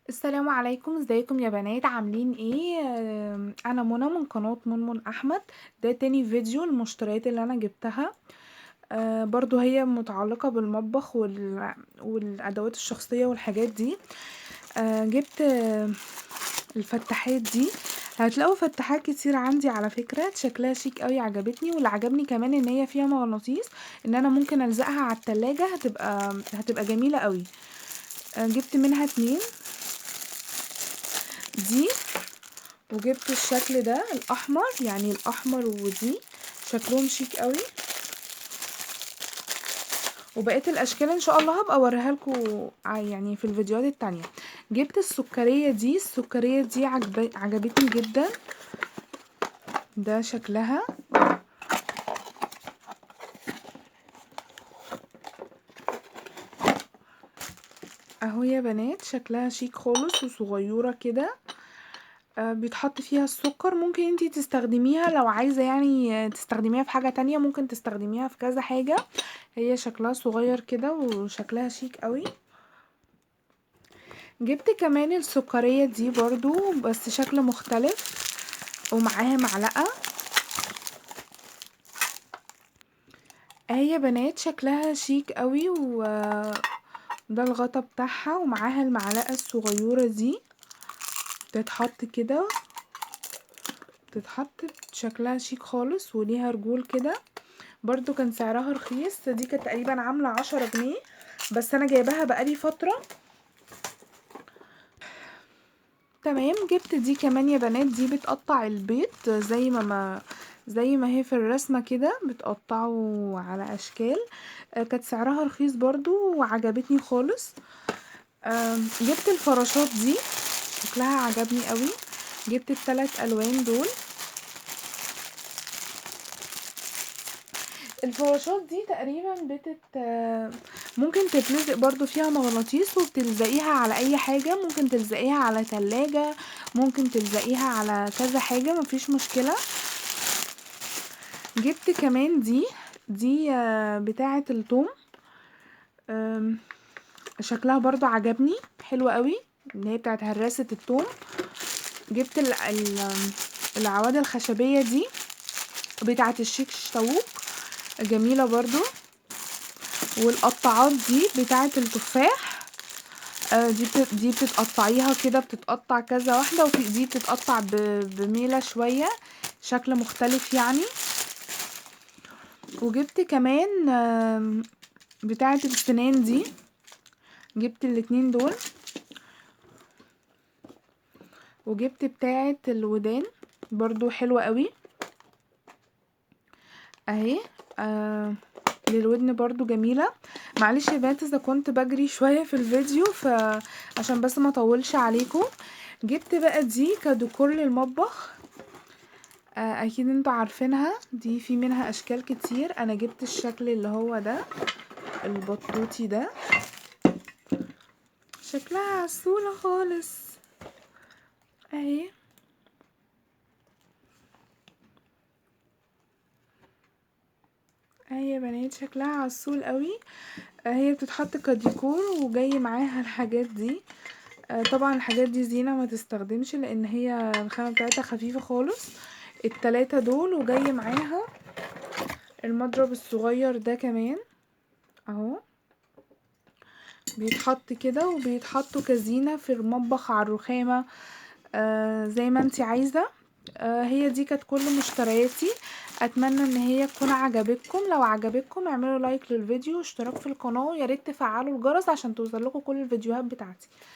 السلام عليكم، ازيكم يا بنات؟ عاملين ايه؟ انا منى من قناة منمن احمد. ده تاني فيديو المشتريات اللي انا جبتها، برضو هي متعلقة بالمطبخ والادوات الشخصية والحاجات دي. جبت الفتحات دي، هتلاقوا فتحات كتير عندي على فكرة، شكلها شيك قوي عجبتني. واللي عجبني كمان ان هي فيها مغناطيس، ان انا ممكن الزقها على التلاجة، هتبقى جميلة قوي. جبت منها 2 دي، وجبت الشكل ده الاحمر، يعني الاحمر ودي شكلهم شيك قوي. وبقية الاشكال ان شاء الله هبقى اوريها لكم في الفيديوهات التانية. جبت السكرية دي، السكرية دي عجبتني جدا، ده شكلها. اهو يا بنات، شكلها شيك خالص وصغيرة كده. بيتحط فيها السكر، ممكن انتي تستخدميها لو عايزة تستخدميها في حاجة تانية، ممكن تستخدميها في كذا حاجة. هي شكلها صغير كده وشكلها شيك قوي. جبت كمان السكرية دي برضو، بس شكل مختلف ومعاها معلقة. اهي يا بنات شكلها شيك قوي، وده الغطا بتاعها، ومعاها المعلقة الصغيرة دي بتتحط كده، بتتحط شكلها شيك خالص وليها رجول كده. برضو كان سعرها رخيص، دي كانت تقريبا عاملة 10 جنيه، بس انا جايباها بقالي فترة. تمام. جبت دي كمان يا بنات، دي بتقطع البيض زي ما هي في الرسمة كده، بتقطعه على اشكال. كانت سعرها رخيص برضو وعجبتني خالص. جبت الفراشات دي شكلها عجبني قوي، جبت الثلاث الوان دول. الفراشات دي تقريبا ممكن تتلزق برضو فيها مغناطيس، وبتلزقيها على اي حاجة، ممكن تلزقيها على تلاجة، ممكن تلزقيها على كذا حاجة، مفيش مشكلة. جبت كمان دي بتاعة التوم، شكلها برضو عجبني، حلوة قوي، اللي هي بتاعة هراسة التوم. جبت العوادة الخشبية دي بتاعة الشيش طاووق، جميلة برضو. والقطعات دي بتاعة التفاح، دي بتتقطعيها كده، بتتقطع كذا واحدة، وفي دي بتتقطع بميلة شوية، شكل مختلف. وجبت كمان بتاعة السنان دي، جبت الاتنين دول. وجبت بتاعة الودان برضو حلوة قوي اهي، للودن برضو جميلة. معلش يا بنات اذا كنت بجري شوية في الفيديو، فعشان بس ما اطولش عليكم. جبت بقى دي كديكور للمطبخ، اكيد انتوا عارفينها، دي في منها اشكال كتير. انا جبت الشكل اللي هو ده البطوطي ده، شكلها عسولة خالص اهي. اهي يا بنات شكلها عسول قوي. هي بتتحط كديكور وجاي معاها الحاجات دي. طبعا الحاجات دي زينة ما تستخدمش، لان هي الخامة بتاعتها خفيفة خالص. التلاتة دول، وجاي معاها المضرب الصغير ده كمان اهو، بيتحط كده وبيتحطوا كزينة في المطبخ على الرخامة، زي ما انتي عايزة. هي دي كانت كل مشترياتي، اتمنى ان هي تكون عجبتكم. لو عجبتكم اعملوا لايك للفيديو واشتراك في القناة، ويا ريت تفعلوا الجرس عشان توصل لكم كل الفيديوهات بتاعتي.